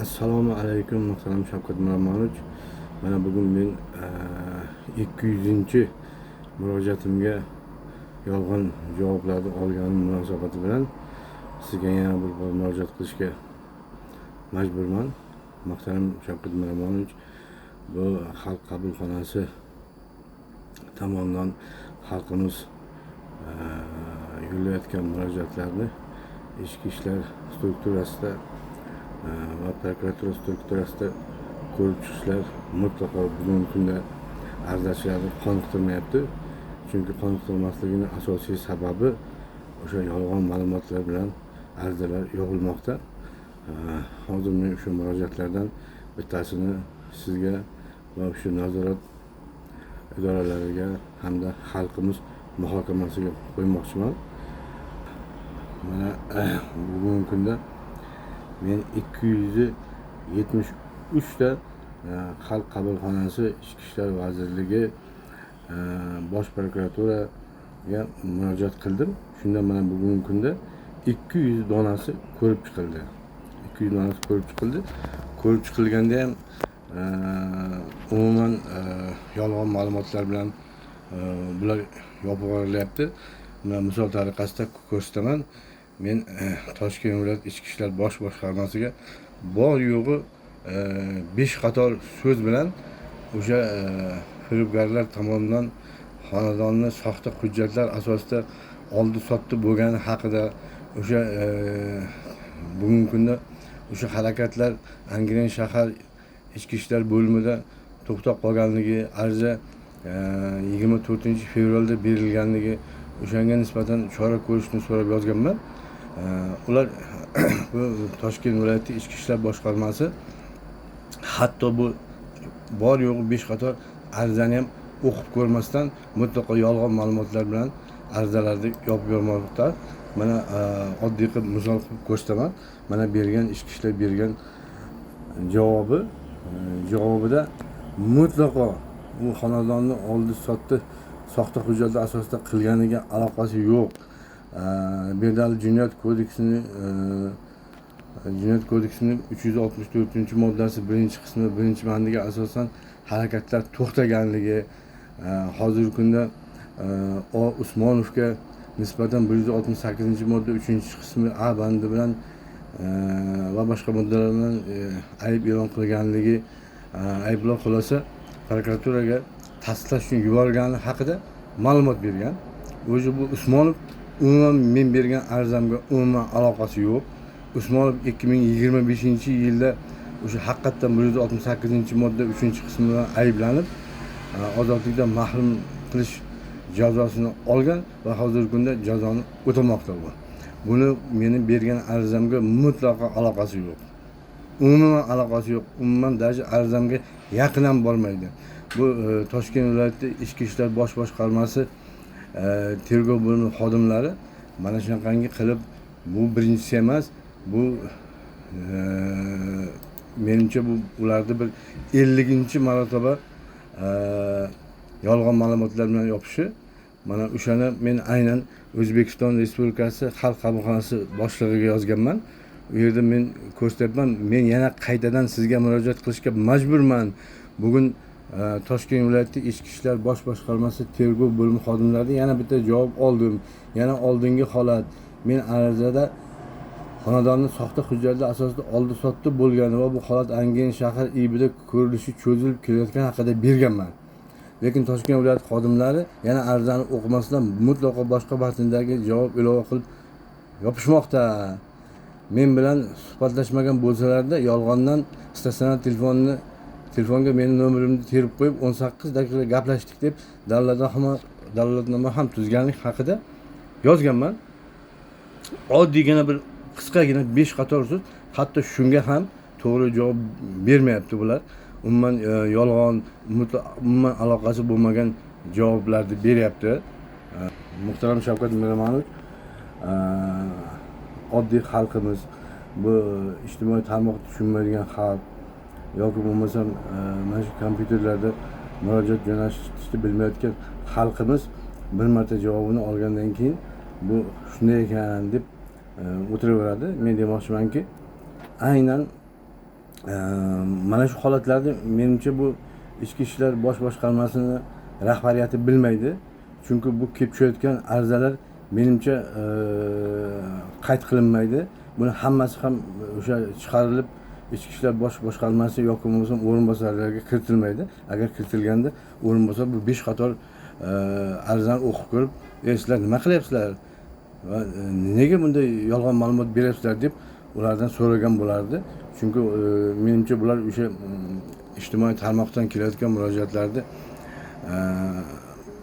Assalomu alaykum, muhtaram Shavkat Miromonovich. Mana bugun men 200-murojaatimga yolg'on javoblarni olganim munosabati bilan sizga yana bir bor murojaat qilishga majburman. Muhtaram Shavkat Miromonovich, bu Xalq qabulxonasi tomonidan xalqimiz yo'llayotgan murojaatlarni ichki ishlar strukturasida va prokuratura strukturasida ko'rib chiqishlar mutlaqo bugungi kunda arizachilarni qoniqtirmayapti. Chunki qoniqtirmasligini asosiy sababi o'sha yolg'on ma'lumotlar bilan arizalar yopilmoqda. Hozir men o'sha murojaatlardan bittasini sizga va shu nazorat idoralariga hamda xalqimiz muhokamasiga qo'ymoqchiman. Mana bugungi kunda men 273 ta Xalq qabulxonasi, Ichki ishlar vazirligi, Bosh prokuraturaga murojaat qildim. Shunda mana bugungi kunda 200 donasi ko'rib chiqildi. 200 donasi ko'rib chiqildi. Ko'rib chiqilganda ham umuman yolg'on ma'lumotlar bilan bular yopib yuborilyapti. Mana misol tariqasida ko'rsataman. Men Toshkent viloyat Ichki ishlar bosh boshqarmasiga bor yo'g'i 5 qator so'z bilan o'sha firibgarlar tomonidan xonadonni soxta hujjatlar asosida oldi sotdi bo'lgani haqida, o'sha bugungi kunda o'sha harakatlar Angren shahar ichki ishlar bo'limida to'xtab qolganligi, ariza 24 fevralda berilganligi, o'shanga nisbatan chora ko'rishni so'rab yozganman. Ular bu Toshkent viloyati Ichki ishlar boshqarmasi hatto bu bor yo'g'i 5 qator arizani ham o'qib ko'rmasdan mutlaqo yolg'on ma'lumotlar bilan arizalarni yopib yubormoqda. Mana oddiy qilib misol qilib ko'rsataman. Mana bergan ichki ishlar bergan javobi, javobida mutlaqo u xonadonni oldi sotdi soxta hujjatlar asosida qilganiga aloqasi yo'q. Bu yerda jinoyat kodeksini Jinoyat kodeksining 364-moddasi 1-qismi 1-bandiga asosan harakatlar to'xtaganligi, hozirgi kunda O Usmonovga nisbatan 168-modda 3-qismi A bandi bilan va boshqa moddalar bilan ayb e'lon qilganligi, ayblov xulosa prokuraturaga tasdiqlash uchun yuborilgani haqida ma'lumot bergan. O'zi bu Usmonov umuman men bergan arizamga umuman aloqasi yo'q. Usmonov 2025-yilda o'sha haqiqatdan 168-modda 3-qismi bilan ayblanib, ozodlikdan mahrum qilish jazosini olgan va hozirgi kunda jazoni o'tamoqda bu. Buni meni bergan arizamga mutlaqo aloqasi yo'q. Umuman aloqasi yo'q. Umuman даже arizamga yaqin ham bormaydi. Bu Toshkent viloyati Ichki ishlar bosh boshqarmasi tergov bo'limi xodimlari mana shunaqangi qilib, bu birinchisi emas, bu menimcha bu ularni bir 50-marotaba yolg'on ma'lumotlar bilan yopishi. Mana o'shani men aynan O'zbekiston Respublikasi Xalq qabulxonasi boshlig'iga yozganman. U yerda men ko'rsatyapman, men yana qaytadan sizga murojaat qilishga majburman. Bugun Toshkent viloyati Ichki ishlar bosh boshqarmasi tergov bo'limi xodimlaridan yana bitta javob oldim. Yana oldingi holat. Men arizada xonadonni soxta hujjatlar asosida oldi sotdi bo'lgani va bu holat Angren shahar IIBda ko'rilishi cho'zilib kelayotgani haqida berganman. Lekin Toshkent viloyati xodimlari yana arizani o'qimasdan mutlaqo boshqa matndagi javob ilova qilib yopishmoqda. Men bilan suhbatlashmagan bo'lsalarda yolg'ondan statsionar telefonga meni nomerimni terib qo'yib 18 daqiqa gaplashdik deb dalolatnoma ham tuzganlik haqida yozganman. Oddiygina bir qisqagina 5 qator so'z, hatto shunga ham to'g'ri javob bermayapti bular. Umuman yolg'on, umuman aloqasi bo'lmagan javoblarni beryapti. Muhtaram Shavkat Miromonovich, oddiy xalqimiz, bu ijtimoiy tarmoqni tushunmaydigan xalq yoki bo'lmasam mana shu kompyuterlarda murojaat jo'natishni bilmayotgan xalqimiz bir marta javobini olgandan keyin bu shunday ekan deb o'tiraveradi. Men demoqchimanki, aynan Mana shu holatlarda menimcha bu Ichki ishlar bosh boshqarmasini rahbariyati bilmaydi. Chunki bu kelib tushayotgan arizalar menimcha qayd qilinmaydi. Buni hammasi ham o'sha chiqarilib Ichki ishlar bosh boshqarmasi yoki bo'lmasam o'rinbosarlarga kiritilmaydi. Agar kiritilganda o'rinbosar bu 5 qator arizani o'qib ko'rib, sizlar nima qilyapsizlar va nega bunday yolg'on ma'lumot beryapsizlar deb ulardan so'ragan bo'lardi. Chunki menimcha bular o'sha ijtimoiy tarmoqdan kelayotgan murojaatlarni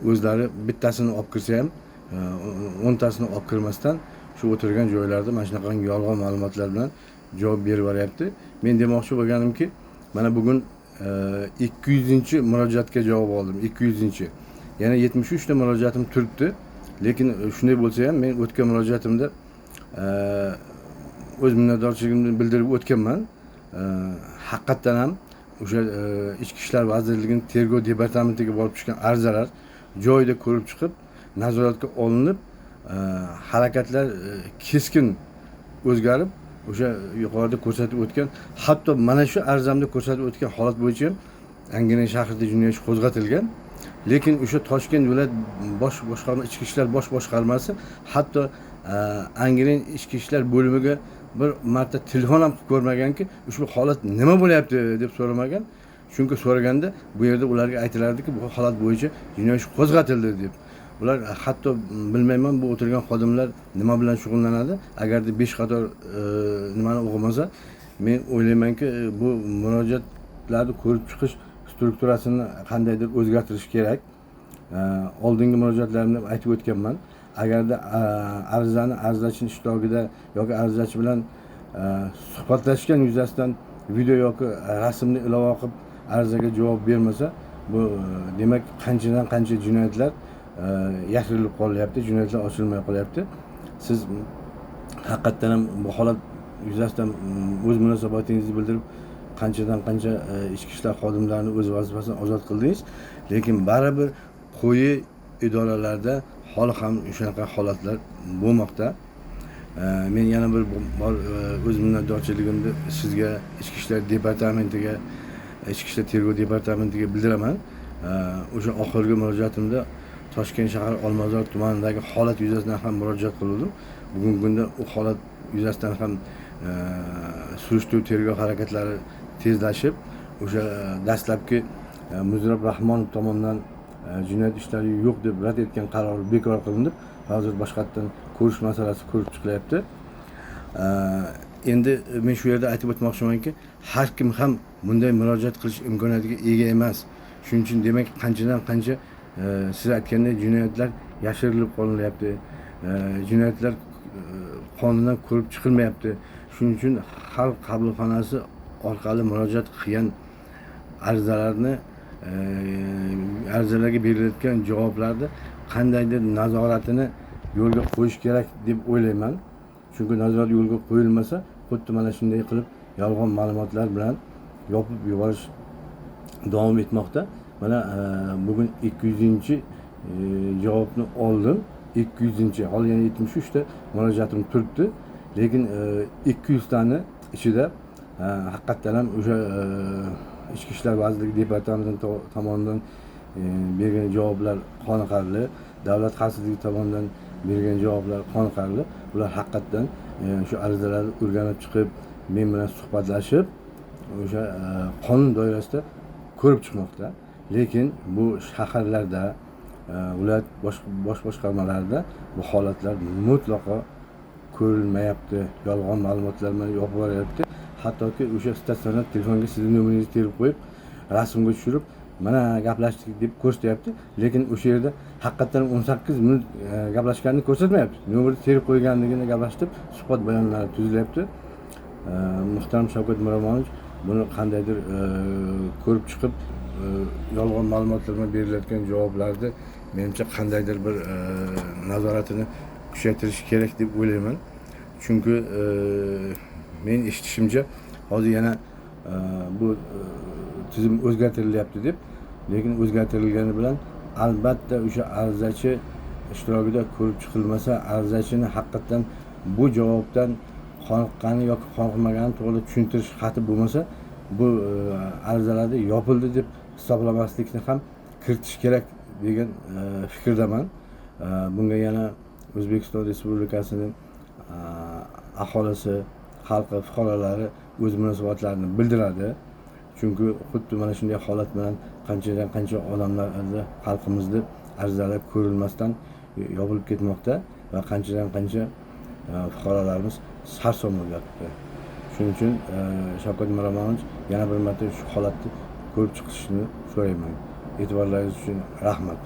o'zlari bittasini olib kirsa ham 10tasini olib kirmasdan shu o'tirgan joylarda mana shunaqangi yolg'on ma'lumotlar bilan javob berib yuboryapti. Men demoqchi bo'lganimki, mana bugun 200-murojaatga javob oldim. 200-chi. Yana 73 ta murojaatim turibdi. Lekin shunday bo'lsa ham men o'tgan murojaatimda o'z minnatdorchiligimni bildirib o'tganman. Haqiqatdan ham o'sha Ichki ishlar vazirligining tergov departamentiga borib tushgan arizalar joyida ko'rib chiqib, nazoratga olinib, harakatlar keskin o'zgarib, o'sha yuqorida ko'rsatib o'tgan, hatto mana shu arizamda ko'rsatib o'tgan holat bo'yicha ham Angren shahrida jinoyat ishi qo'zg'atilgan. Lekin o'sha Toshkent viloyat bosh boshqarma Ichki ishlar bosh boshqarmasi hatto Angren ichki ishlar bo'limiga bir marta telefon ham qilib ko'rmaganki, ushbu holat nima bo'lyapti deb so'ramagan. Chunki so'raganda bu yerda ularga aytilardiki, bu holat bo'yicha jinoyat ishi qo'zg'atildi deb. Ular hatto bilmayman bu o'tirgan xodimlar nima bilan shug'ullanadi. Agarda 5 qator nimani o'qimasa, men o'ylaymanki, bu murojaatlarni ko'rib chiqish strukturasini qandaydir o'zgartirish kerak. Oldingi murojaatlarimda aytib o'tganman. Agarda arizani arizachining ishtirokida yoki arizachi bilan suhbatlashgan yuzasidan video yoki rasmni ilova qilib arizaga javob bermasa, bu demak qanchadan qancha jinoyatlar yashirilib qolilyapti, jinoyatlar ochilmay qolyapti. Siz haqiqatdan ham bu holat yuzasidan o'z munosabatingizni bildirib, qanchadan qancha ichki ishlar xodimlarini o'z vazifasidan ozod qildingiz, lekin baribir quyi idoralarda holi ham shunaqa holatlar bo'lmoqda. Men yana bir bor o'z minnatdorchiligimni sizga, Ichki ishlar departamentiga, Ichki ishlar tergov departamentiga bildiraman. O'sha oxirgi murojaatimda Toshkent shahar Olmazor tumanidagi holat yuzasidan ham murojaat qildim. Bugungi kunda u holat yuzasidan ham surishtiruv tergov harakatlari tezlashib, o'sha dastlabki Muzrab Rahmonov tomonidan jinoyat ishlari yo'q deb rad etgan qaror bekor qilinib, hozir boshqatdan ko'rish masalasi ko'rib chiqilyapti. Endi men shu yerda aytib o'tmoqchimanki, har kim ham bunday murojaat qilish imkoniyatiga ega emas. Shuning uchun demak qanchadan qancha siz aytgandek jinoyatlar yashirilib qolinyapti, jinoyatlar qonundan ko'rib chiqilmayapti. Shuning uchun xalq qabulxonasi orqali murojaat qilgan arizalarni, arizalarga berilayotgan javoblarni qandaydir nazoratini yo'lga qo'yish kerak deb o'ylayman. Chunki nazorat yo'lga qo'yilmasa, xuddi mana shunday qilib yolg'on ma'lumotlar bilan yopib yuborish davom etmoqda. Mana bugun 200-chi javobni oldim. 200-chi, hali yana 73 ta murojaatim turibdi. Lekin 200 tani ichida haqiqatdan ham o'sha Ichki ishlar vazirligi departamenti tomonidan bergan javoblar qoniqarli, davlat xavfsizligi tomonidan bergan javoblar qoniqarli. Ular haqiqatdan shu arizalarni o'rganib chiqib, men bilan suhbatlashib, o'sha qonun doirasida ko'rib chiqmoqda. Lekin bu shaharlarda, viloyat bosh boshqarmalarida bu holatlar mutlaqo ko'rilmayapti. Yolg'on ma'lumotlar bilan yopib yuboryapti. Hattoki o'sha statsionar telefonga sizni nomeringizni terib qo'yib, rasmga tushirib, mana gaplashdik deb ko'rsatyapti. Lekin o'sha yerda haqiqatdan 18 minut gaplashganini ko'rsatmayapti. Nomerni terib qo'yganligini gaplashib, suhbat bayonlari tuzilyapti. Muhtaram Shavkat Miromonovich buni qandaydir ko'rib chiqib, yolg'on ma'lumotlar bilan berilayotgan javoblarni menimcha qandaydir bir nazoratini kuchaytirish kerak deb o'ylayman. Chunki men eshitishimcha hozir yana bu tizim o'zgartirilyapti deb, lekin o'zgartirilgani bilan albatta o'sha arizachi ishtirokida ko'rib chiqilmasa, arizachini haqiqatdan bu javobdan qoniqqani yoki qoniqmagani to'g'ri tushuntirish xati bo'lmasa, Bu arizalarni yopildi deb hisoblamaslikni ham kiritish kerak degan fikrdaman. Bunga yana O'zbekiston Respublikasini aholisi, xalqi, fuqarolari o'z munosabatlarini bildiradi. Chunki xuddi mana shunday holat bilan qanchadan qancha odamlarni, xalqimizni arizalari ko'rilmasdan yopilib ketmoqda va qanchadan qancha fuqarolarimiz sarson bo'lib yotibdi. Shuning uchun Shavkat Miromonovich yana bir marta shu holatni ko'rib chiqishini so'rayman. E'tiborlaringiz uchun rahmat.